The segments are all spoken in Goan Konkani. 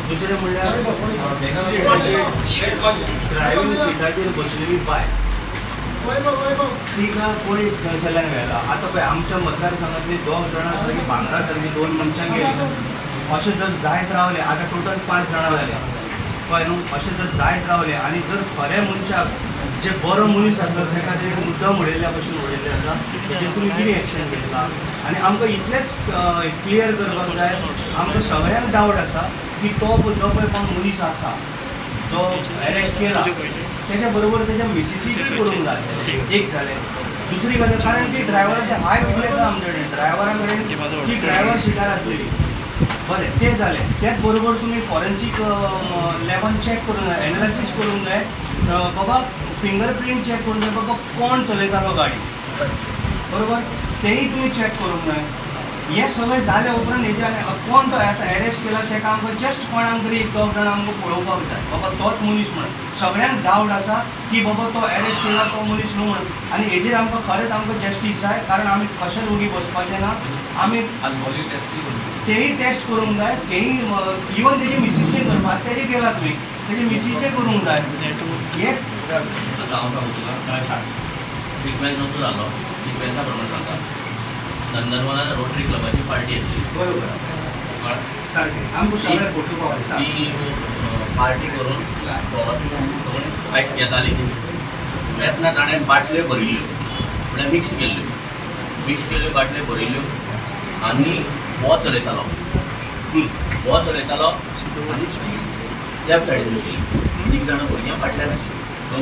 दुसरें म्हणल्यार ड्रायव्हिंग सिटाचेर बसलेली बायल, तिका कोणी थंयसरल्यान व्हेला. आतां पळय, आमच्या मतदारसंघातली दोग जाणां सारकी भांगरा सारकी दोन मनशां गेली. अशें जर जायत रावलें, आतां टोटल पांच जाणां जाले, कळ्ळें न्हू? अशें जर जायत रावलें आनी जर खरें मनशाक, जे बरो मनीस आसलो, ताका जे मुद्दम उडयल्ल्या भशेन उडयल्लें आसा, तेजेर तुमी कितें एक्शन घेतला? आनी आमकां इतलेंच क्लियर करपाक जाय, आमकां सगळ्यांक डावट आसा की तो जो पळय कोण मनीस आसा, जो अरेस्ट केला, तेच्या बरोबर तेच्या मिसिसीकूय करूंक जाय. एक जालें. दुसरी गजाल, कारण की ड्रायव्हराचे I witness आसा आमचे कडेन, ड्रायव्हरा कडेन ती ड्रायव्हर सिटार आसलेली. बरें, तें जालें. त्याच बरोबर तुमी फॉरेन्सीक लॅबान चॅक करूंक जाय, एनालिसीस करूंक जाय, बाबा फिंगर प्रिंट चॅक करूंक जाय, बाबा कोण चलयतालो गाडी, बरोबर? तेंय तुमी चॅक करूंक जाय. हें सगळें जाल्या उपरांत हेजे आनी कोण तो आतां एरेस्ट केला, तेका आमकां जस्ट कोणाक तरी एक दोग जाणां आमकां पळोवपाक जाय, बाबा तोच मनीस म्हणून. सगळ्यांक डावट आसा की बाबा तो एरेस्ट केला तो मनीस न्हू म्हणून. आनी हेजेर आमकां खरेंच आमकां जस्टीस जाय, कारण आमी कशेंच ओगी बसपाचें ना आमी. तेय टेस्ट करूंक जाय, तेय इवन तेजे मिसीचे करपाक, तेजे केला तुमी, तेजे मिसीचे करूंक जाय हे. आतां हांव सांगू तुका? सांग. सिक्वेन्स असो जालो, सिक्वेन्सा प्रमाणे सांगता. नंदनवनान रोटरी क्लबाची पार्टी आशिल्ली. कळ्ळें? सारकें, आमकां सगळे फोटो पावले, सांग. ती पार्टी करून सगळीं येताली. येतना ताणें बाटल्यो भरिल्ल्यो, म्हळ्यार मिक्स केल्ल्यो, मिक्स केल्ल्यो बाटल्यो भरिल्ल्यो आनी हो चलयतालो. हो चलयतालो आनी लेफ्ट सायडीन बशिल्ली. तीग जाणां भुरग्यां फाटल्यान आशिल्लीं, दोन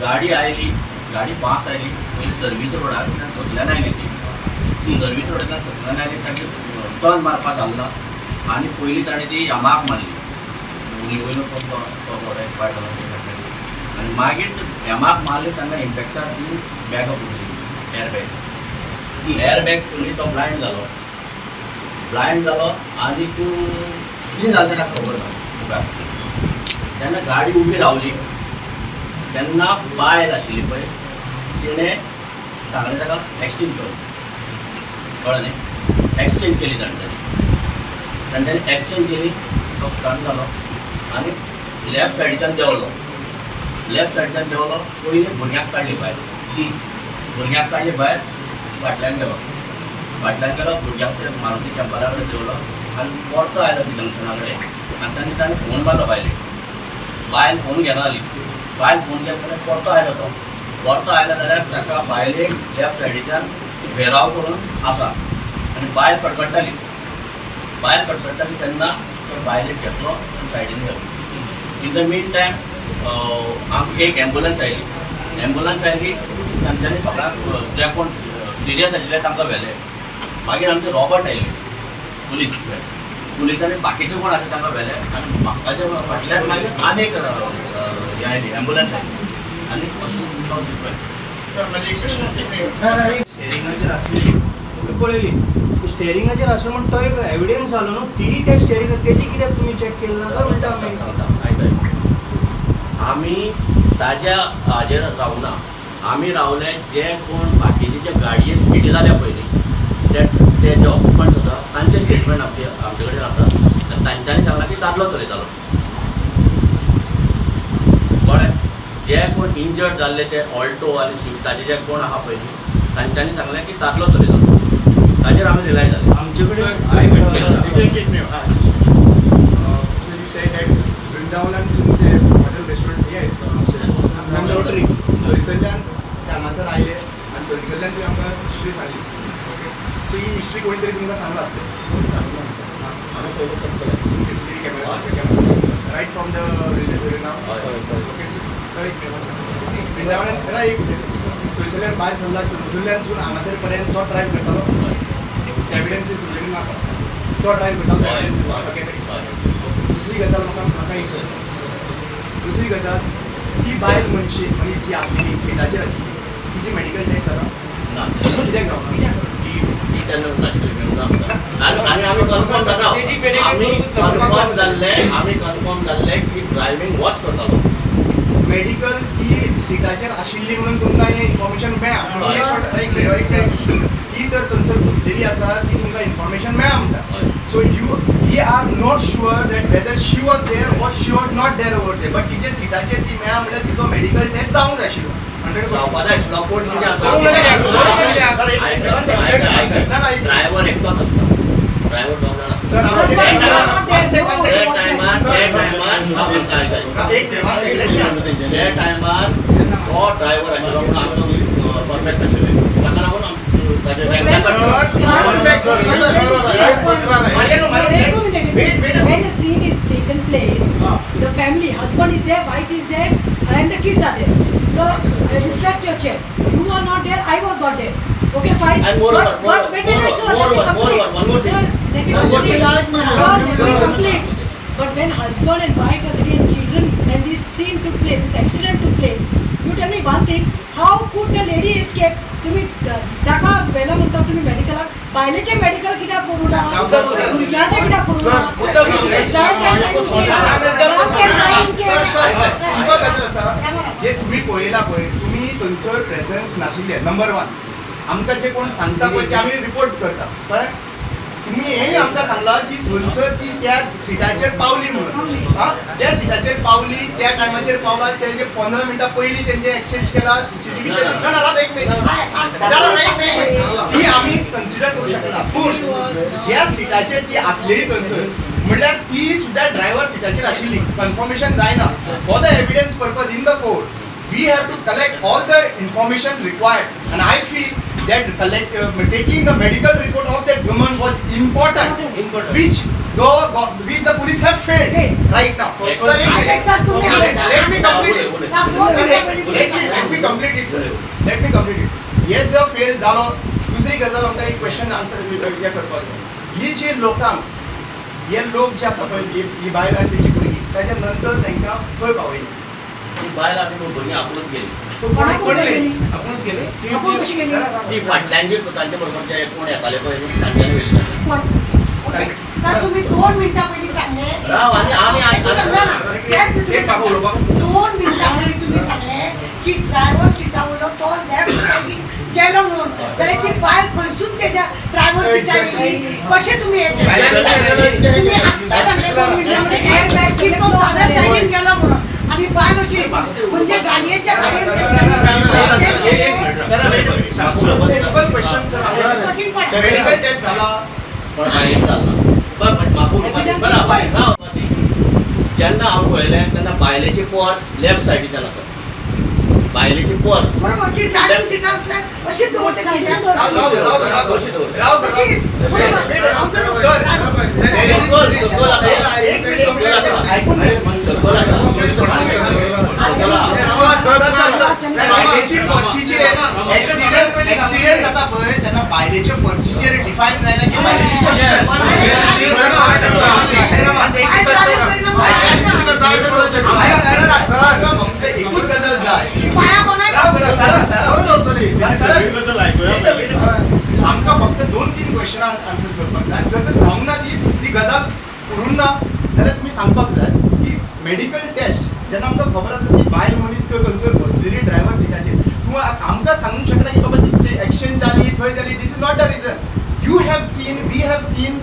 गाडी आयली, गाडी फास्ट आयली. पयलीं सर्वीस रोडांतल्यान सकल्यान आयली ती. सर्वीस रोडांतल्यान सकल्यान आयली, ताणें टर्न मारपाक घालना आनी पयलीं ताणें ती यामाक मारली, वयलो तो तो फाटल्यान. आनी मागीर यामाक मारली तेन्ना इम्पॅक्टार ती बॅगां फुटली, एअर बॅग. एअर बॅग फुटली, तो ब्लायंड जालो. ब्लायंड जालो आनी तूं कितें जालें ताका खबर ना मुखार. तेन्ना गाडी उबी रावली तेन्ना बायल आशिल्ली पळय, तिणें सांगलें ताका एक्सचेंज कर, कळ्ळें न्ही? एक्सचेंज केली ताणें. तांच्यांनी एक्सचेंज केली, तो स्टन जालो आनी लेफ्ट सायडीच्यान देंवलो. लेफ्ट सायडच्यान देंवलो, पयलीं भुरग्यांक काडली भायर. भुरग्यांक काडली भायर, फाटल्यान गेलो. फाटल्यान गेलो, भुरग्यांक ते मारुती टेंपला कडेन देंवलो आनी परतो आयलो ती जंक्शना कडेन. आनी ताणें ताणें फोन मारलो बायलेक. बायल फोन घेना जाली. बायल फोन घेना जाल्यार परतो आयलो तो. परतो आयलो जाल्यार ताका बायलेक लेफ्ट सायडीच्यान घेराव करून आसा आनी बायल कडकडटाली. बायल कडकडटाली तेन्ना तो बायलेक घेतलो आनी सायडीन गेलो. इन the mean time आमकां एक एम्बुलन्स आयली. एम्बुलन्स आयली, तांच्यांनी सगळ्यांक जे कोण सिरियस आशिल्ले तांकां व्हेले. मागीर आमचे रॉबर्ट आयले, पुलीस. पुलिसांनी बाकीचे कोण आसा तांकां व्हेले आनी ताच्या फाटल्यान मागीर आनी एक हें आयली, एम्बुलन्स आयली आनी अशें तो सिक्वेन्स. सर, म्हणजे एक स्टेरिंगाचेर आसलेली तुमी पळयली. स्टेरिंगाचेर आसलो म्हण तो एक एविडन्स जालो न्हू? तीय त्या स्टेरिंग तेजी कित्याक तुमी चॅक केली ना काय म्हणटा आमी? सांगता, आयक आयक. आमी ताज्या हाजेर रावना. आमी रावले जे कोण बाकीचे जे गाडयेन हिट जाल्या पयलीं, ते ते जे ऑक्युपंट्स आसा, तांचे स्टेटमेंट आमचे कडेन आसा आनी तांच्यांनी सांगलां की दादलो चलयतालो, कळ्ळें? जे कोण इंजर्ड जाल्ले, ते ऑल्टो आनी स्विफ्टाचे जे कोण आहा पयलीं, तांच्यांनी सांगलें की दादलो चलयतालो. ताजेर आमी रिलाय जाले. आमचे कडेन Sir, I witness आसा. एक एक minute. Sir, you said that वृंदावनान ते हॉटेल रेस्टॉरंट हे रोटरी. थंयसरल्यान ते हांगासर आयले आनी थंयसरल्यान तुवें आमकां हिस्ट्री सांगली. ओके, सो ही हिस्ट्री कोणी तरी तुमकां सांगलां आसतलें. आमी पयलीं चॅक केलें. सीसीटीव्ही कॅमेरा चेक केला रायट फ्रॉम the हय. ओके, सो एक वृंदावनान एक थंयसरल्यान भायर सरला, थंयसरल्यानसून हांगासर पर्यंत तो ड्रायव्ह करतालो, एविडन्सीस तुजे कडेन आसा. तो ड्रायव्ह करतालो, तो एविडन्सीस आसा सगळे कडेन. दुसरी गजाल म्हाका एक, दुसरी गजाल, ती बायल मनशी मनीस जी आसलेली, सिटाचेर आशिल्ली, तिजी मेडिकल टेस्ट जाला? ना. कित्याक जावना? ती ती तेन्ना नाशिल्ली, मेळूंक ना आमकां. आनी आमी कन्फर्म जाता, आमी कन्फर्म जाल्ले, आमी कन्फर्म जाल्ले की ड्रायव्हिंग वॉच करतालो. मेडिकल, ती सिटाचेर आशिल्ली म्हणून तुमकां हें इन्फॉर्मेशन मेळ्ळा. एक मिनिट, एक मिनिट. आसा ती तुमकां इन्फॉर्मेशन मेळ्ळा म्हणटा. हय. So you we are not sure that whether she was there or she was not there over there, but तिचे सिटाचेर ती मेळ्ळा म्हणल्यार तिचो मेडिकल टेस्ट जावंक जाय आशिल्लो. जावपा जाय आशिल्लो पूण कितें आसा, करूंक लागले. आयक, आयक, आयक. ना, ना, एक- ड्रायव्हर एकटोच आसता, ड्रायव्हर दोग जाण आसता. Sir, Sir, but you are not there, one second, one no. त्या second. टायमार, त्या टायमार हांव सांगता, आयक, आयक. एक minute, one second, let me answer. त्या टायमार तो ड्रायव्हर आशिल्लो म्हणून आमकां परफेक्ट आशिल्लें, ताका लागून Sir, perfect, sir, sir, Mariano, Mariano. एक minute. Wait, wait a When the scene is taken place, the family, husband is there, wife is there, and the kids are there. So I respect your chair. You were not there, I was not there. Okay, fine. And moreover, But wait, wait, wait, sir, let me moreover, complete. moreover, one more thing. Sir, let me One more complete. thing. Sir, let me Sir. complete. But when husband and wife are sitting and children, and this scene took place, this accident took place, you tell me one thing, how could the lady escape? तुम्ही ताका व्हेलो म्हणटा तुम्ही मेडिकलाक, बायलेचें मेडिकल कित्याक करूं ना, भुरग्यांचें कित्याक करूं ना? Sir, sir, simple गजाल आसा, जे तुम्ही पळयला पळय, तुमी थंयसर प्रेझन्स नाशिल्ले. नंबर वन, आमकां जे कोण सांगता पळय ते आमी रिपोर्ट करता. कळ्ळें? तुमी हेंय आमकां सांगलां की थंयसर ती त्या सिटाचेर पावली म्हणून. आं, त्या सिटाचेर पावली, त्या टायमाचेर पावला, तेजे 15 मिनटां पयलीं तेंचे एक्सचेंज केला सीसीटीव्हीचेर. ना ना राव, एक मिनिट, ना ना, एक मिनिट. ती आमी कन्सिडर करूं शकना, पूण ज्या सिटाचेर ती आसलेली थंयसर म्हणल्यार ती सुद्दां ड्रायव्हर सिटाचेर आशिल्ली, कन्फर्मेशन जायना. For the evidence purpose in the court we have to collect all the information required, and I feel that collect taking the medical report of that woman was important, which the which the police have failed Failed. right now. Sir, एक एक minute. Sir, तुम्ही Let me complete it. Let Let me complete it, sir. Let me complete it. हे जर फेल जालो, दुसरी गजाल आमकां एक क्वेश्चन आन्सर हे करपाक जाय. ही जी लोकांक, हे लोक जे आसा पळय, ही ही बायल आनी तेजी भुरगीं, ताच्या नंतर तांकां खंय पावयली? ती बायल आनी भुरगीं आपुणूच गेली. कोणी कोणी व्हेली? आपूण कशी गेली? ती फाटल्यान जी तांचे बरोबर जे कोण येताले पळय न्हू, तांच्यांनी व्हेली तांकां. कोण? सर, तुम्ही 2 मिनिटां पयलीं सांगले. राव, आनी आमी तूं सांगला ना, तेच मी तुका एक बाबू सांगता. उलोवपाक. 2 मिनिटां पयलीं तुम्ही सांगले की ड्रायव्हर सिटा वयलो तो लेफ्ट सायडीन गेलो म्हणून, जाल्यार ती बायल खंयसून तेज्या ड्रायव्हर सिटार गेली कशें तुमी हें केलें? तुम्ही आत्तां सांगले 2 मिनिटां पयलीं की तो दाव्या सायडीन गेलो म्हणून, आनी बायल अशी म्हणजे गाडयेच्या गाडयेन तेंच्यांनी केलें. सिंपल क्वेश्चन सर, कठीण पडटा. मेडिकल टेस्ट जाला? पण बायलेक जालना. बरं, बट म्हाका उलोवपाक बरं, राव, राव. जेन्ना हांव पळयलें तेन्ना बायलेची पर्स लेफ्ट सायडीच्यान आसा, बायलेची पर्स. बरोबर, ती ड्रायव्हिंग सिटार असल्यार अशीच दवरता तिच्या. राव राव राव राव कशी दवरता? राव. तशीच बरोबर. हांव जर सर, सकयल सकयल आसा. एक मिनिट, ऐकून घे. सकयल आसा. सर, सर, सर, सर, बायलेची पर्सीचेर एक्सिडेंट एक्सिडेंट जाता पळय तेन्ना बायलेचे पर्सीचेर डिफायन जायना की बायलेची पर्सी. फक्त एकूच गजाल जाय. पाया कोणाक राव, राव, राव, आमकां फक्त 2-3 क्वेश्चनां आन्सर करपाक जाय. जर तर जावंक ना, ती ती गजाल करूंक ना जाल्यार तुमी सांगपाक जाय की मेडिकल टेस्ट जेन्ना आमकां खबर आसा की बायल मनीस त्यो थंयसर बसलेली ड्रायव्हर सिटाचेर, तूं आमकां सांगूंक शकना की बाबा ती एक्सचेंज जाली थंय जाली. This is not the reason. You have seen, we have seen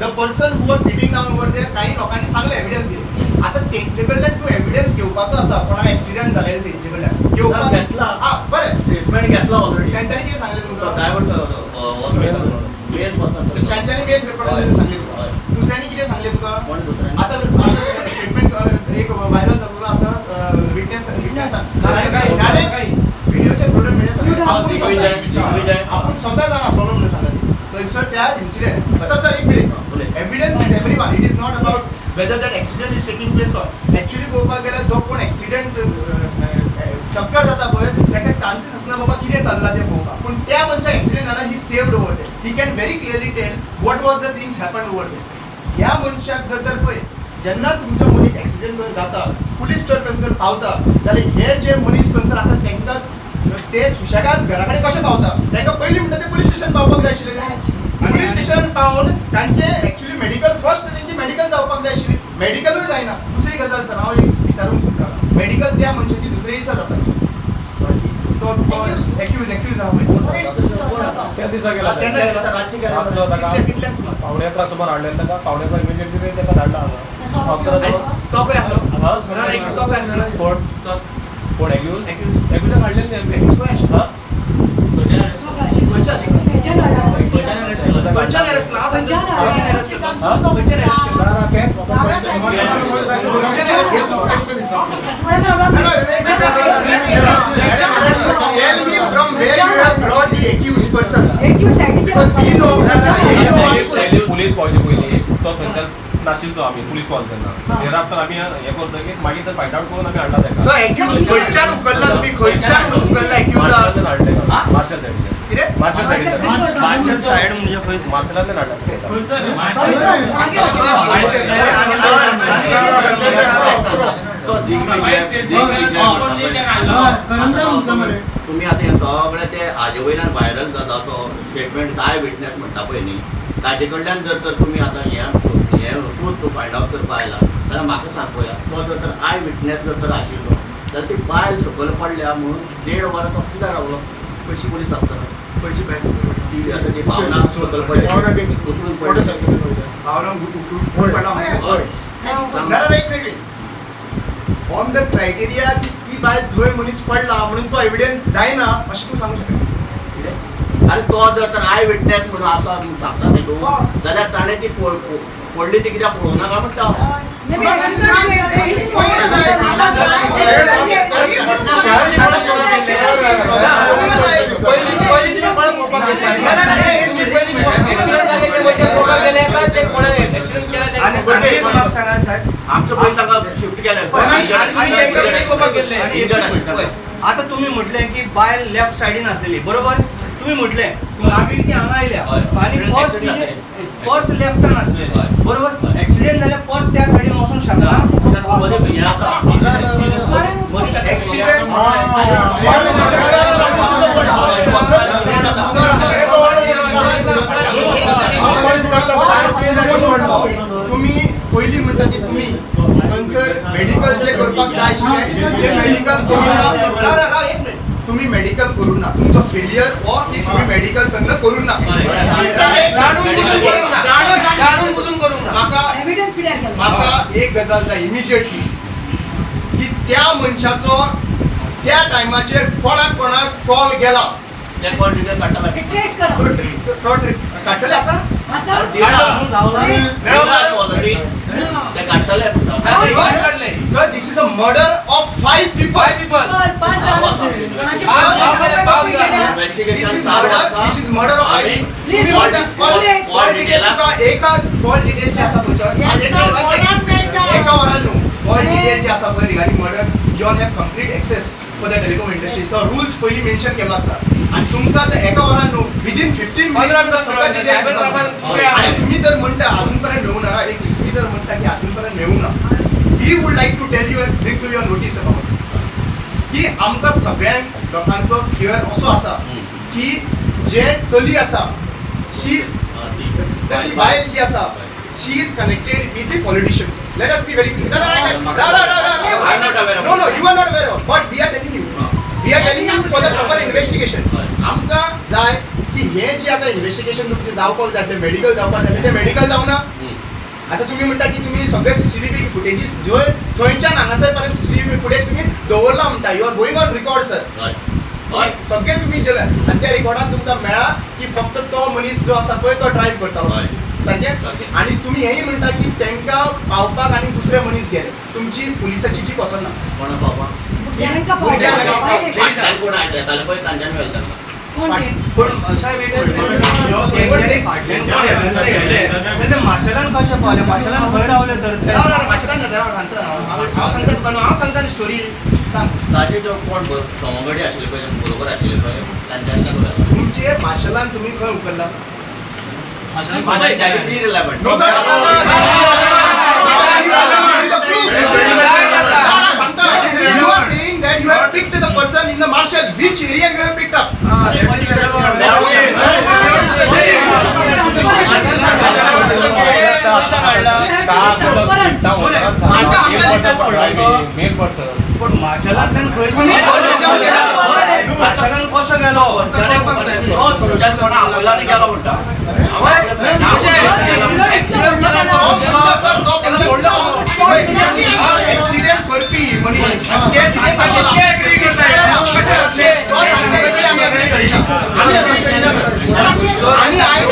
the person who was sitting down over there. काही लोकांनी सांगले, एविडन्स दिले. आतां तेंचे कडल्यान तूं एविडन्स घेवपाचो आसा, कोणाक एक्सिडंट जालेले तेंचे कडल्यान घेवपाक. घेतला. आं, बरें. स्टेटमेंट घेतला ऑलरेडी. तेंच्यांनी कितें सांगलें तुमकां? Driver main person. तेंच्यांनी मेन पेपरान सांगलें तुका? दुसऱ्यांनी कितें सांगलें तुका? कोण दुसऱ्यांनी? आतां आतां स्टेटमेंट एक व्हायरल जाल्लो आसा, विटनेस विटनेस व्हिडिओचे प्रोडक्ट मेळ्ळे. आपूण दिग्विजय, दिग्विजय. स्वता, आपूण स्वता जाणा आसलो म्हणून सांगता थंयसर त्या इन्सिडेंट. सर, सर, एक मिनिट. उलय. Evidence is every one. It is not about whether that accident is taking place or actually पळोवपाक गेल्यार जो कोण एक्सिडंट टक्कर जाता पळय ताका चान्सीस आसना बाबा कितें चल्लां तें पळोवपाक. पूण त्या मनशाक एक्सिडंट जाला, he saved over there, he can very clearly tell what was the things happen over there. ह्या मनशाक जर तर पळय, जेन्ना तुमच्या मनीस एक्सिडंट जर जाता, पुलीस जर थंयसर पावता जाल्यार हे जे मनीस थंयसर आसा तांकां ते सुशेगाद घरा कडेन कशें पावता? तांकां पयलीं म्हणटा ते पुलीस स्टेशन पावपाक जाय आशिल्लें. पुलीस स्टेशनान पावून तांचे एक्चुअली मेडिकल फर्स्ट, तेंचे मेडिकल जावपाक जाय आशिल्ली. मेडिकलूय जायना. दुसरी गजाल सर, हांव एक विचारूंक सोदता, मेडिकल त्या मनशाची दुसरे दिसा जाता, तो Accused. Accused accused आहा पळय. परेश, तुम्ही दवरता. त्या दिसा गेला. केन्ना गेला? रातची गेला. कितल्यांक सुमार? 10:45 सुमार हाडले ताका. 10:45 इमिजिएटली ताका धाडला हांगा. तो खंय आसलो? तो खंय आसलो? कोण कोण एक्यूज? एक्यूज एक्यूजाक हाडलेले न्ही. एक्यूज खंय आशिल्लो? खंयचे आशिल्लो? खंयच्यान अरेस्ट केला? हांव सांगता, खंयच्यान अरेस्ट केला? खंयच्यान अरेस्ट केला? Tell me from where you have brought the accused person. Because we know, we know. Police पावचे पयलीं तो थंयच्यान नाशिल्लो, आमी पुलीस पावले तेन्ना. There after आमी हें करतकीर मागीर तर फायंड आवट करून आमी हाडला ताका. सो एक्यूज खंयच्यान उखल्ला तुमी? खंयच्यान उखल्ला एक्यूजाक? मार्शलांतल्यान हाडले ताका. मार्शल सायडीच्यान. कितें? मार्शल सायडीच्यान. मार्शल सायड म्हणजे खंय? मार्शलांतल्यान हाडला. तो तुम्ही आतां हें सगळें ते हाजे वयल्यान व्हायरल जाता तो स्टेटमेंट I witness म्हणटा पळय न्ही, ताजे कडल्यान जर तर तुमी आतां हें हें ट्रूथ फायंड आवट करपा आयला जाल्यार म्हाका सांग पळया, तो जर तर I witness जर तर आशिल्लो जाल्यार ती बायल सकयल पडल्या म्हणून 1.5 वरां तो कित्याक रावलो? पयशी पुलीस आसतना पयशी बायल सकयल पडली. ती आतां ती भावना सकयल पडली, उसळून पडली. भावना उखलून पडला. ना ना, एक मिनिट. ऑन the criteria की ती बायल थंय मनीस पडला म्हणून तो एविडन्स जायना अशें तूं सांगू शकना. आरे तो जर तर I witness म्हणून आसा म्हणून सांगता न्ही तूं, जाल्यार ताणें ती पडली ती कित्याक पळोवना काय म्हणटा हांव. आमचो पयलीं ताका शिफ्ट केलें. आतां तुमी म्हटलें की बायल लेफ्ट सायडीन आसलेली, बरोबर? तुमी म्हटलें मागीर ती हांगा आयल्या आनी पर्स पर्स लेफ्टान आसलेलें, बरोबर? एक्सिडेंट जाल्यार पर्स त्या सायडीन वचूंक शकना. एक्सिडेंट तुम्ही पयलीं म्हणटा की तुमी थंयसर मेडिकल जे करपाक जाय आशिल्लें ते मेडिकल करूं ना. एक मिनिट, तुम्ही मेडिकल करूं ना, तुमचो फेलियर हो की तुम्ही मेडिकल तेन्ना करूं ना. म्हाका एक गजाल जाय इमिजिएटली की त्या मनशाचो त्या टायमाचेर कोणाक कोणाक कॉल गेला काडटले आतां. Sir, this is a murder of 5 people. This is murder. This is murder of 5 people. Call details तुका एका कॉल डिटेल्स जे आसा पळय सर, एका वरान न्हू, कॉल डिटेल्स जे आसा पळय regarding murder, you all have complete access for the telecom industry. So rules पयलीं मेन्शन केल्लो आसता आनी तुमकां ते एका वरान न्हू, विदीन 15 मिनिट्स तुमकां सगळें डिटेल्स दिता. आनी तुमी जर म्हणटा आजून पर्यंत मेळूंक ना, एक तुमी जर म्हणटा की आजून पर्यंत मेळूंक ना, we would like to tell you and bring to your notice about की आमकां सगळ्यांक लोकांचो फियर असो आसा की जे चली आसा शी ती बायल जी आसा, she is connected with the politicians. Let us be very clear. No, no, you are not aware of, but we are telling you. We are telling you for the proper investigation. आमकां जाय की हे जे आतां इन्व्हेस्टिगेशन तुमचें जावपाक जाय आसलें, मेडिकल जावपाक जाय आसलें, तें मेडिकल जावना. आतां तुमी म्हणटा की तुमी सगळे सीसीटीव्ही फुटेजीस जंय थंयच्यान हांगासर पर्यंत सीसीटीव्ही फुटेज तुमी दवरला म्हणटा, you are going on record sir. सगळे तुमी दिले आनी त्या रिकॉर्डान तुमकां मेळ्ळा की फक्त तो मनीस जो आसा पळय तो ड्रायव्ह करतालो, सारकें? आनी तुमी हेंय म्हणटा की तांकां पावपाक आनी दुसरे मनीस गेले, तुमची पुलिसाची जीप वचना. पण साहेब फाटल्यान मार्शलान कशें पावलें? मार्शलान खंय रावले तर? मार्शलान हांव सांगता तुका न्हू, हांव सांगता न्हू स्टोरी सांग. ताजे जो कोण सवंगडी आशिल्ले पळय, बरोबर आशिल्ले पळय, तांच्यानी ताका व्हेला. तुमचे मार्शलान तुमी खंय उखल्ला? No sir. You are saying that you have picked the person in the marshal. Which area you have picked up? पण मार्शलांतल्यान खंय मार्शलान कसो गेलो? कोणा आपयला आनी गेलो म्हणटा. एक्सिडेंट करपी मनीस आमी करिना सर. आनी आयज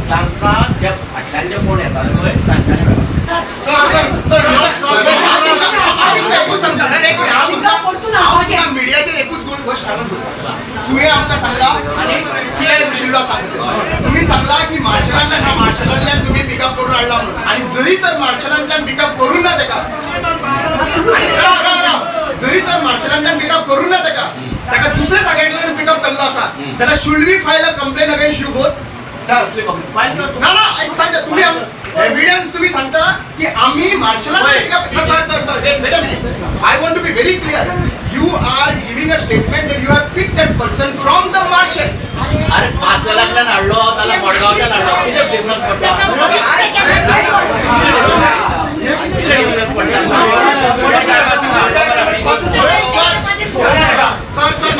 तांकां जे फाटल्यान जे कोण येताले पळय तांच्यांनी मिडियाचेर एकूच गोश्ट सांगून सोदता. तुवें आमकां सांगला आनी पी I बशिल्लो आसा, तुमी सांगला की मार्शलांतल्यान ना, मार्शलांतल्यान तुमी पिकअप करून हाडला म्हणून. आनी जरी तर मार्शलांतल्यान पिकअप करून ना तेका, राव राव राव, जरी तर मार्शलांतल्यान पिकअप करून ना तेका, ताका दुसऱ्या जाग्याकडल्यान पिकअप केल्लो आसा जाल्यार should we file a complain against you both? ना ना, एक सांगता तुम्ही एव्हिडन्स तुम्ही सांगता की आम्ही मार्शलांतल्यान pickup. Sir sir sir, wait wait a minute, I want to be very clear. You are giving a statement that you have picked that person from the Marcel. अरे मार्शलांतल्यान हाडलो जाल्यार मडगांवच्यान हाडलो, कितें डिफरन्स पडटा? कितें डिफरन्स पडटा? Sir sir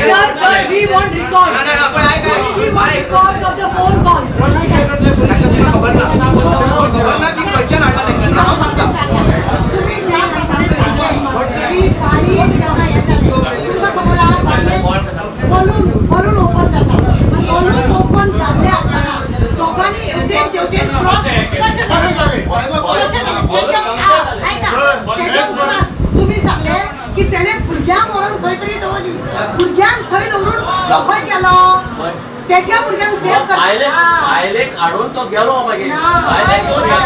Sir, sir, we want records. ना ना ना, पण ऐक We want records of the phone calls. तुका खबर ना, तुका खबर ना की खंयच्यान हाडला तेंकां. हांव सांगता तुम्ही ज्या प्रमाणे सांगले की गाडी जेन्ना हें जालें तुमकां खबर आहा, बलून बलून ओपन जाता, बलून ओपन जाल्लें आसतना दोगांनी हेवटेन तेवटेन क्रॉस कशें जालें, कशें जालें तेच्या आयका तेच्या उपरांत तुमी सांगलें की तेणें भुरग्यांक व्हरून खंय तरी दवरली, भुरग्यांक थंय दवरून तो खंय गेलो, तेच्या भुरग्यांक सेव करता. बायलेक हाडून तो गेलो मागीर बायलेक घेवन गेलो.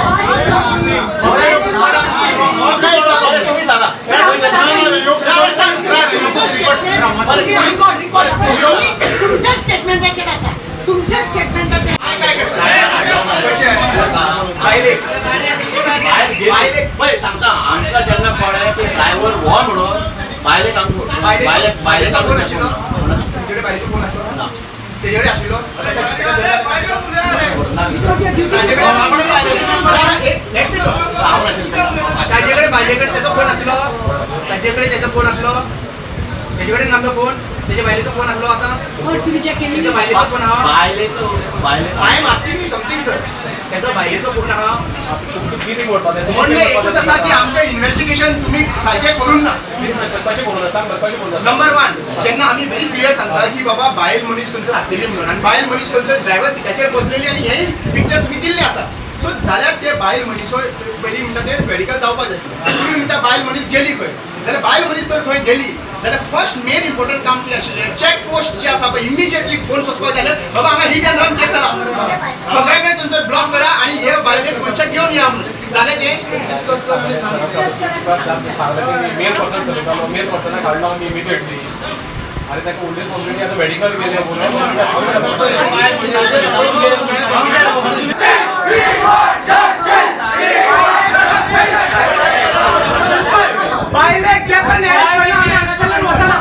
तुमी सांगा. तुमच्या स्टेटमेंटाचेर आसा, तुमच्या स्टेटमेंटाचेर. पळय सांगता आमकां जेन्ना कळ्ळें की ड्रायव्हर हो म्हणून बायलेक आमी सोडलो. बायलेक बायलेक फोन आशिल्लो तुमचे, बायलेचो फोन आशिल्लो तेजेकडे आशिल्लो. ताजेकडे बायलेकडे तेजो फोन आशिल्लो, ताजेकडे तेजो फोन आसलो, तेजे कडेन नासलो फोन, तेजे बायलेचो फोन आसलो. आतां तेजे बायलेचो फोन आहा. I am asking you something sir. तेजो बायलेचो फोन आहा म्हणलें एकूच आसा की आमचें इन्वेस्टिगेशन तुमी सारकें करूंक ना. नंबर वन, जेन्ना आमी व्हेरी क्लियर सांगता की बाबा बायल मनीस थंयसर आसलेली म्हणून, आनी बायल मनीस थंयसर ड्रायव्हर सिटाचेर बसलेली आनी हें पिक्चर तुमी दिल्लें आसा. सो जाल्यार ते बायल मनीस पयलीं म्हणटा ते मेडिकल जावपाक जाय आसलें. तुमी म्हणटा बायल मनीस गेली खंय, जाल्यार बायल मनीस तर खंय गेली जाल्यार फर्स्ट मेन इम्पॉर्टंट काम कितें आशिल्लें, चॅक पोस्ट जे आसा पळय इमिजिएटली फोन सोदपाक जाय जाल्यार बाबा हांगा हीट एंड रन केस जाला, सगळे कडेन थंयसर ब्लॉक करा आनी हे बायलेक मनशाक घेवन या म्हणून. जालें तें डिस्कस सांगलें मेन पर्सन थंय मेन पर्सनाक हाडलो आमी इमिजिएटली आनी ताका उरलें कंप्लेनी आतां मेडिकल गेले म्हणून. बायलेक जे पण अरेस्ट करना आमी हांगासरल्यान वचना.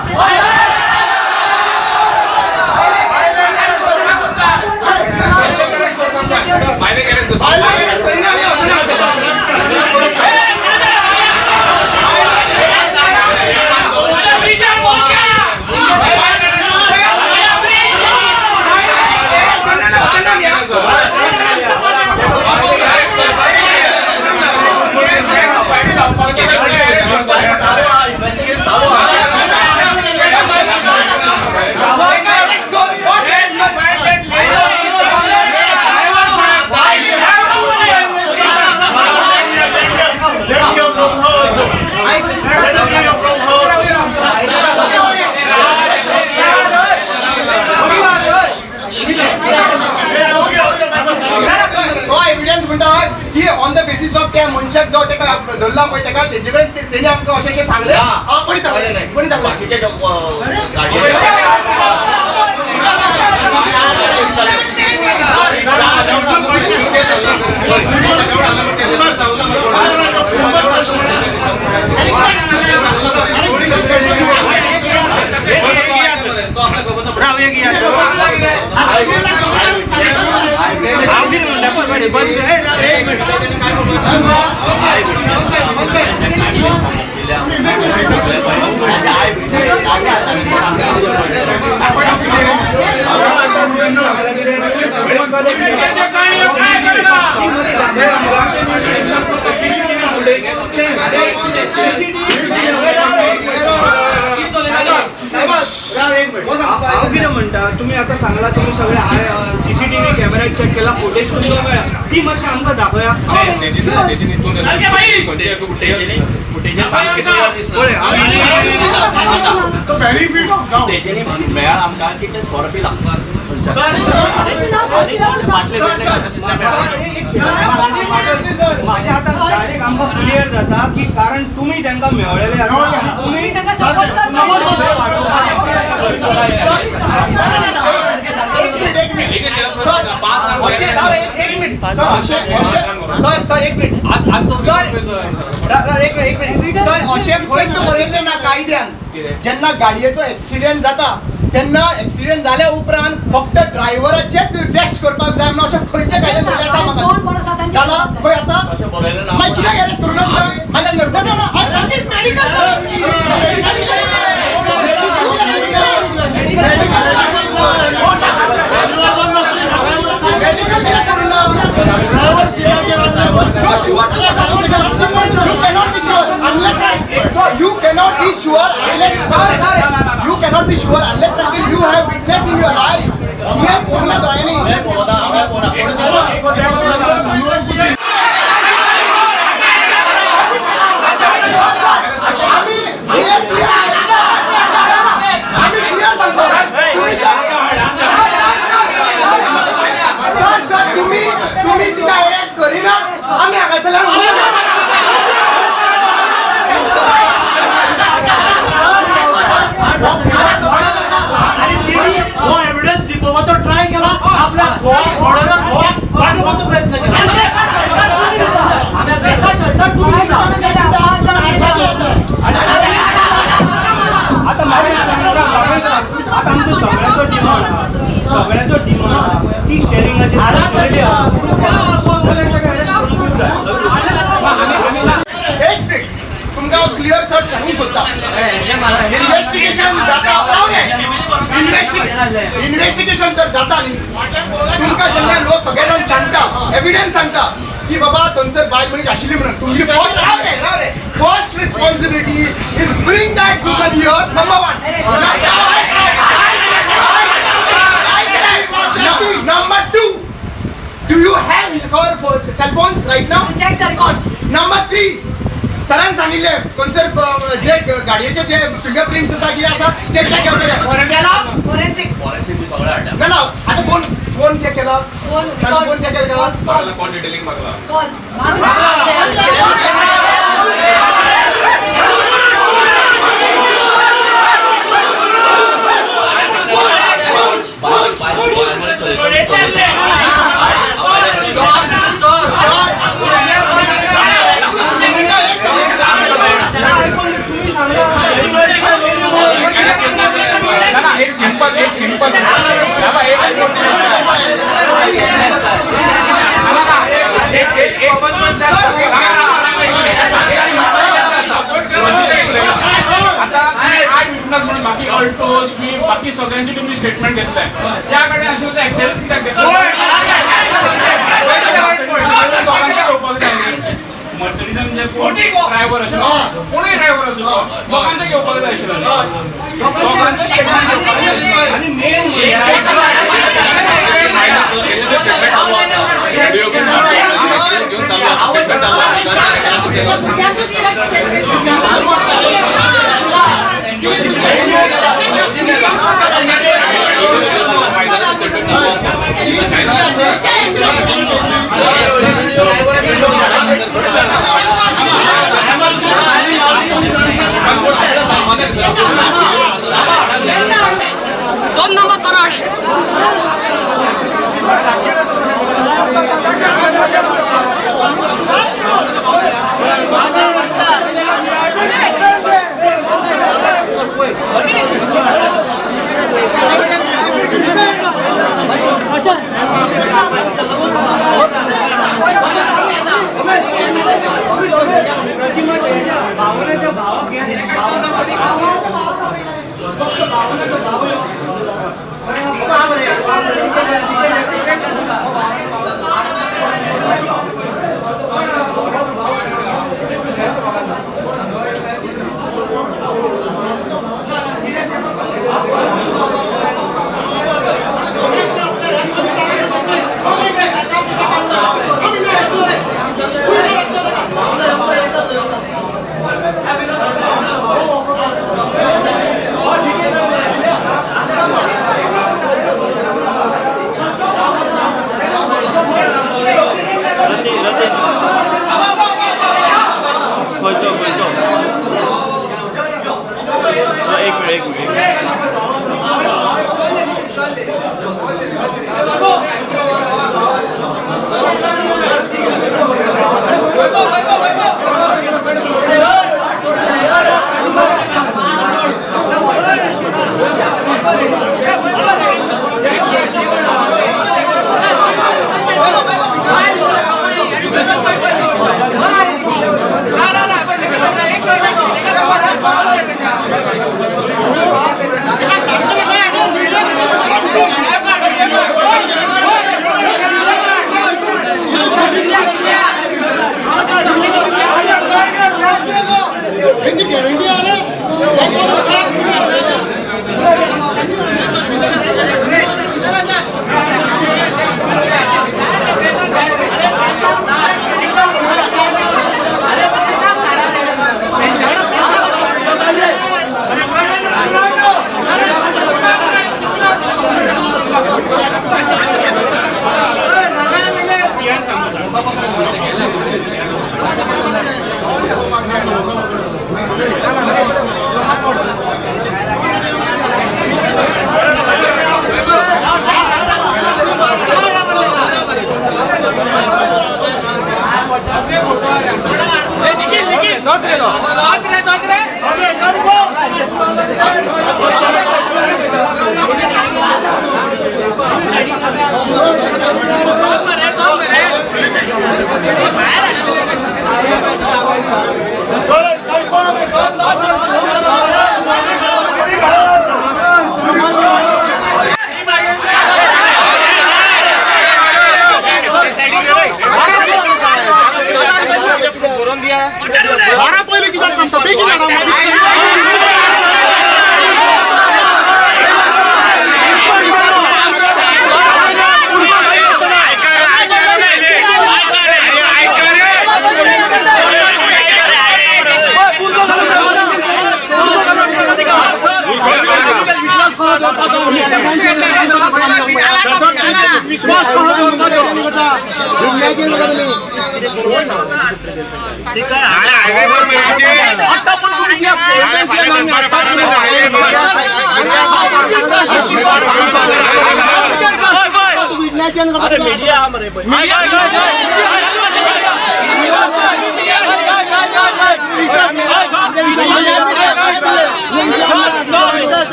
बायलेक अरेस्ट करिना आमी वचना. इन्वेस्टिगेशन चालू आहा. तो एविडन्स म्हणटा की ऑन the basis of त्या मनशाक जो तेका धरला पळय तेका तेजे कडेन तेणी आमकां अशें अशें सांगलें. कोणी सांगलें, कोणी सांगलें? बाकीचे गाडये हांव कितें म्हणटा, तुमी आतां सांगला तुमी सगळे सीसीटीव्ही कॅमेरा चॅक केला, फुटेज तुमकां मेळ्ळा, ती मातशी आमकां दाखया. तेजेनी मेळ्ळा आमकां की ते सोरो पिला. माझ्या आतां डायरेक्ट आमकां क्लियर जाता की कारण तुमी तांकां मेळ्ळेले आसा, तुमी सर अशें खंयच बरयल्लें ना कायद्यान. जेन्ना गाडयेचो एक्सिडेंट जाता तेन्ना एक्सिडेंट जाल्या उपरांत फक्त ड्रायव्हराचेच टेस्ट करपाक जाय म्हणून अशें खंयच्या कायद्यान बरयलें आसा म्हाका? जाला खंय आसा? मागीर कित्याक अरेस्ट करूं ना तुका? मेडिकल कित्याक करूं ना? No, sure तुका सांगूंक शकना. You cannot be sure unless so you cannot be sure unless you cannot be sure unless until you have witness in your eyes. You have पळोवना दोळ्यांनी. आमी क्लियर सांगता. सर सर तुम्ही तुम्ही तिका अरेस्ट करिना, आमी हांगासरल्यान आनी तेणी हो एविडन्स लिपोवपाचो ट्राय केला, आपल्या बॉर्डरार गोवा वाटोवपाचो प्रयत्न केला. आतां आतां आमचो सगळ्यांचो डिमांड आहा, सगळ्यांचो डिमांड आहा ती स्टेरिंगाचेर. एक मिनिट, तुमकां हांव क्लियर सर सांगूंक सोदता. इन्व्हेस्टिगेशन जाता, इन्व्हेस्टिगेशन तर जाता न्ही. तुमकां जेन्ना लोक सगळे जाण सांगता, एविडन्स सांगता की बाबा थंयसर बायल मनीस आशिल्ली म्हणून, तुमची first responsibility is bring that woman here, number one. Number two, do you have his cell phones right now? Check the records. Number three, सरान सांगिल्लें थंयसर जे गाडयेचे जे फिंगर प्रिंट्स आसा कितें आसा ते चॅक करपाक जाय. केला फॉरेन्सिक फॉरेन्सिक बी सगळें हाडल्या. ना ना, आतां फोन फोन चॅक केला, फोन फोन चॅक केला. कॉल डिटेलिंग मागला. कॉल एक सिंपल एक सिंपल आता आठ विटनस म्हणून बाकी अल्टो स्विफ्ट बाकी सगळ्यांचे तुम्ही स्टेटमेंट घेतलंय, त्या कडेन आशिल्लें ते एकट्यानूच कित्याक घेतलें? घेवपाक जाय न्ही. मर्सिडीजान जे कोण ड्रायव्हर आशिल्लो, कोणूय ड्रायव्हर आशिल्लो, लोकांचे घेवपाक जाय आशिल्लें, लोकांचे स्टेटमेंट घेवपाक जाय आशिल्लें. आनी मेन दोन नंबर कराड.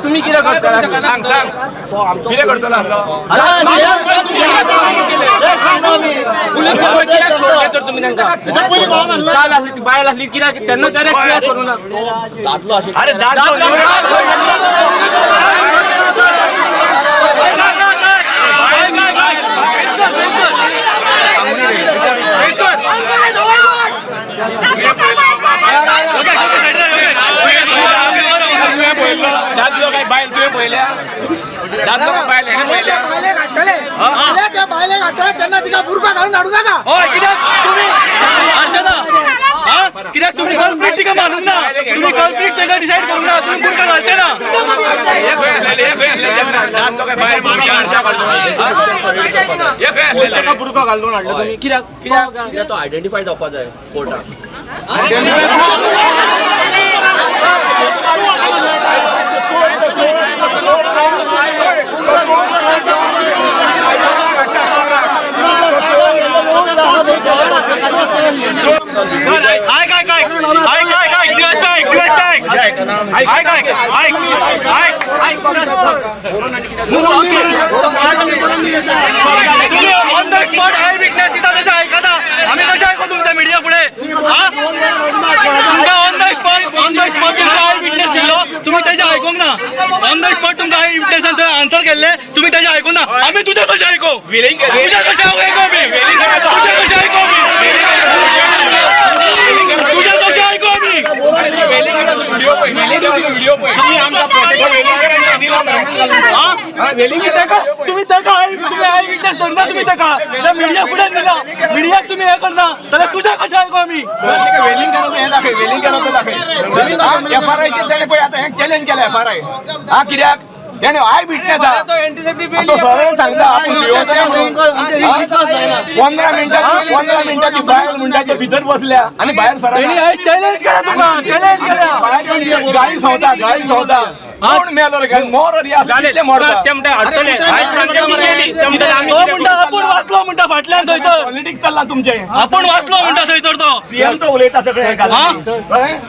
तुम्ही कितें करता सांग सांग कितें करतलो तुमी तांकां काल आसली बायल आसली कित्याक तेन्ना डायरेक्ट करूं ना. अरे दादलो काय बायल तुवें पळयल्या? दादलो काय बायल बायले घातले तेन्ना तिका बुरका घालून हाडूं नाका. हय, कित्याक तुमी अर्चना कित्याक तुमी कल्प्रीट तिका मारूंक ना? तुमी कल्प्रीट ताका डिसायड करूंक ना, तुमी बुरका घालचे ना. बुरका घालून हाडलो तुमी कित्याक? कित्याक तो आयडेंटिफाय जावपा जाय कोर्टाक. तुम्ही on the spot I witness दिता तशें आयकना. आमी कशें आयको तुमच्या मिडिया फुडें? तुमकां ऑन the spot तुमकां I witness दिल्लो, तुमी तेजें आयकूंक ना. ऑन the spot तुमकां I witness answer केल्ले, तुमी तेजें आयकूंक ना. आमी तुजें कशें आयको? तुजें कशें आयको आमी? तुजें कशें आयको आमी? तुजें कशें आयको आमी? तुम्ही ताका I witness धरना, तुम्ही ताका मिडिया फुडें दिला, मिडियाक तुम्ही हें करना जाल्यार तुजें कशें आयको आमी? वेलिंगकाराचो हें दाखय, वेलिंगकाराचो दाखय. एफआरआय ताणें पळय आतां हें चॅलेंज केलें एफआरआय. हा कित्याक ताणें I witness आहा तो सरळ सांगता आपूण 15 मिनटां ती बायल म्हणटा ते भितर बसल्या आनी भायर सरना. चॅलेंज केला तुमकां, चॅलेंज केला. भायर येवन गाळी संवता, गाळी संवता. कोण मेलो रे? मोर मरता ते म्हणटा हाडटले. तो म्हणटा आपूण वाचलो म्हणटा फाटल्यान थंयसर. पॉलिटिक्स चल्ला तुमचें. आपूण वाचलो म्हणटा थंयसर तो सीएम तो उलयता सगळें.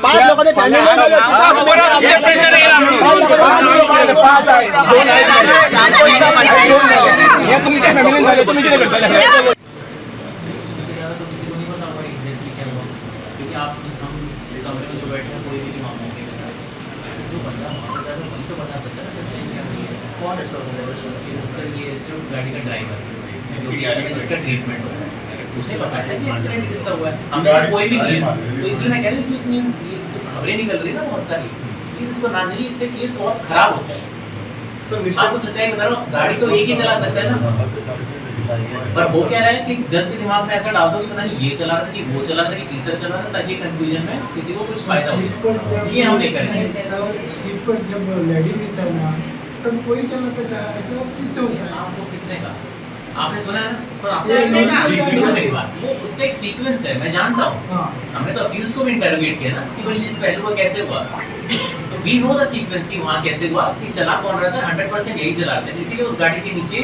पांच लोकांचे फॅमिली हे तुमच्या फॅमिलीन जालें, तुमी कितें करतले? तो किसी को नहीं पता होगा एग्जैक्टली क्या हुआ, क्योंकि आप हम इस कमरे में जो बैठे हैं कोई भी नहीं वहाँ मौके पर था. जो बंदा वहाँ पे था वही तो बता सकता है ना सच्चाई क्या हुई है. कौन है सर? उसका ये स्विफ्ट गाड़ी का ड्राइवर जो कि इसमें जिसका ट्रीटमेंट हो रहा है उसे बताया कि एक्सीडेंट किसका हुआ है. हमने से कोई भी नहीं है, तो इसलिए मैं कह रही हूँ कि इतनी ये जो खबरें निकल रही है ना बहुत सारी, इसको ना जाइए, इससे केस और खराब होता है. आपको सच्चाई बता रहा हूँ, गाड़ी तो एक ही चला सकता है ना, पर वो कह रहा है कि जज के दिमाग में ऐसा डाल दो कि पता नहीं ये चला रहा था कि वो चला रहा था कि तीसरा चला रहा था, ताकि कंफ्यूजन में किसी को कुछ फायदा हो। ये हम नहीं करेंगे। सर, सीट पर जब लेडी मिलता है ना तब कोई चलाता था, ऐसा सिद्ध होता है। आपको किसने कहा? आपने सुना है ना सर, आपने सुना मेरी बात, वो उसका एक सीक्वेंस है, मैं जानता हूँ। हमने तो अक्यूज को भी इंटरोगेट किया ना कि भाई इस पहलू का कैसे हुआ, तो we know the sequence कि वहाँ कैसे हुआ, कि चला कौन रहा था। 100% यही चला रहे थे, इसीलिए उस गाड़ी के नीचे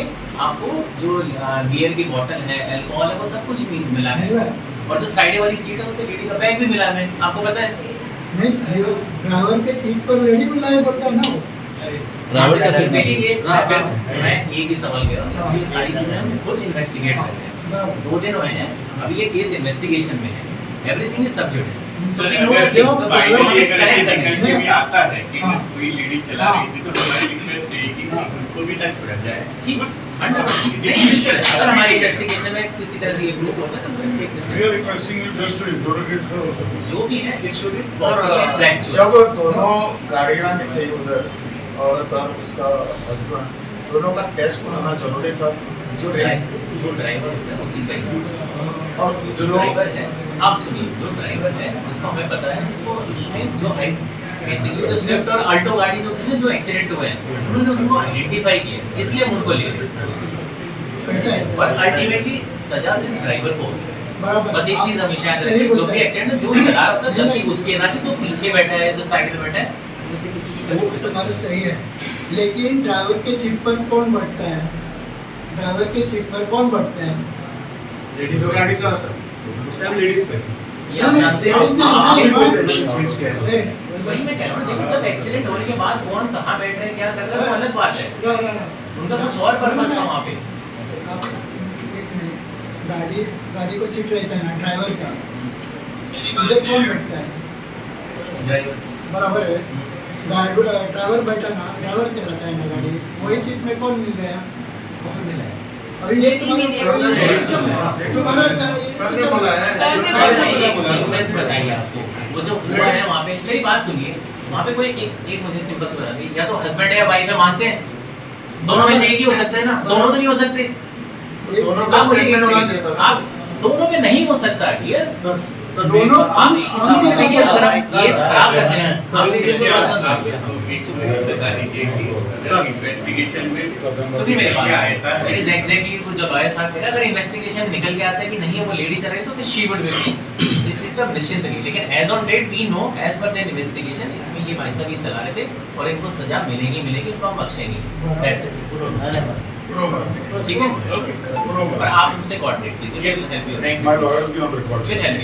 आपको जो बियर की बॉटल है, अल्कोहल है, वो सब कुछ मिला है। और जो साइड वाली सीट है उससे लेडी का बैग भी मिला है, आपको पता है? नहीं, ड्राइवर के सीट पर लेडी मिला है बोलता है ना वो। ड्राइवर का सीट, देखिए ये मैं एक ही सवाल कह रहा हूँ, ये सारी चीजें हम खुद इन्वेस्टिगेट करते हैं। 2 दिन हुए हैं अभी, ये केस इन्वेस्टिगेशन में है, एवरीथिंग is सब जुडिस। भी आता है कि कोई लेडी चला रही थी तो हमारी रिक्वेस्ट है कि उनको भी ना छोड़ा जाए। ठीक, अगर हमारी इन्वेस्टिगेशन में किसी तरह से ये ग्रुप होता है तो जो भी है it should be properly. जब दोनों गाड़ियां निकली उधर, औरत और उसका हस्बैंड, दोनों का टेस्ट होना जरूरी था। जो ड्राइवर होता है उसी का ही, और जो ड्राइवर है, आप सुनिए, जो ड्राइवर है जिसको हमें पता है, जिसको इसमें जो बेसिकली जो स्विफ्ट और अल्टो गाड़ी जो थी ना, जो एक्सीडेंट हुए हैं, उन्होंने उसको आइडेंटिफाई किया, इसलिए हम उनको ले रहे हैं। पर अल्टीमेटली सजा सिर्फ ड्राइवर को होगी। बस एक चीज हमेशा याद रखिए, जो भी एक्सीडेंट जो चला रहा था, जबकि उसके ना कि जो पीछे बैठा है, जो साइड में बैठा है, उनमें से किसी की वो तुम्हारा सही है, लेकिन ड्राइवर के सीट पर कौन बैठता है? ड्राइवर के सीट पर कौन बैठता है? लेडीज जो गाड़ी चलाता है उस टाइम लेडीज पे, ये आप जानते हो। वही मैं कह रहा हूँ, देखो जब एक्सीडेंट होने के बाद कौन कहाँ बैठ रहे हैं, क्या कर रहे हैं, वो अलग बात है, उनका कुछ और पर्पस था वहाँ पे। गाड़ी गाड़ी को सीट रहता है ना ड्राइवर का, उधर कौन बैठता है? ड्राइवर, बराबर है। ड्राइवर बैठा ना, ड्राइवर चलाता है ना गाड़ी, वही सीट में कौन मिल गया? कौन मिला है? अभी ये तुम्हारा सर ने बोला है, एक सीक्वेंस बताइए आपको, वो जो हुआ है वहाँ पे, मेरी बात सुनिए, वहाँ पे कोई एक मुझे सिंपल सी बता दी, या तो हस्बैंड है या वाइफ है, मानते हैं दोनों में से एक ही हो सकता है ना, दोनों तो नहीं हो सकते। दोनों का स्टेटमेंट होना चाहिए था, आप दोनों में नहीं हो सकता डियर सर। दोनों हम इस चीज में देखिए, अगर हम केस खराब करते हैं, इन्वेस्टिगेशन में सुनिए मेरी बात, it is exactly वो जो लॉयर साहब कह रहे हैं, अगर इन्वेस्टिगेशन निकल के आता है कि नहीं है वो लेडी चल रही है तो she would be released, इस चीज पर निश्चिंत रहिए। लेकिन as on date we know as per their investigation, इसमें ये भाई साहब ये चला रहे थे और इनको सजा मिलेगी मिलेगी, इनको हम बख्शेंगे, that's it, ठीक है। पर आप हमसे कोऑर्डिनेट कीजिए, my lawyer be on record. Will help you.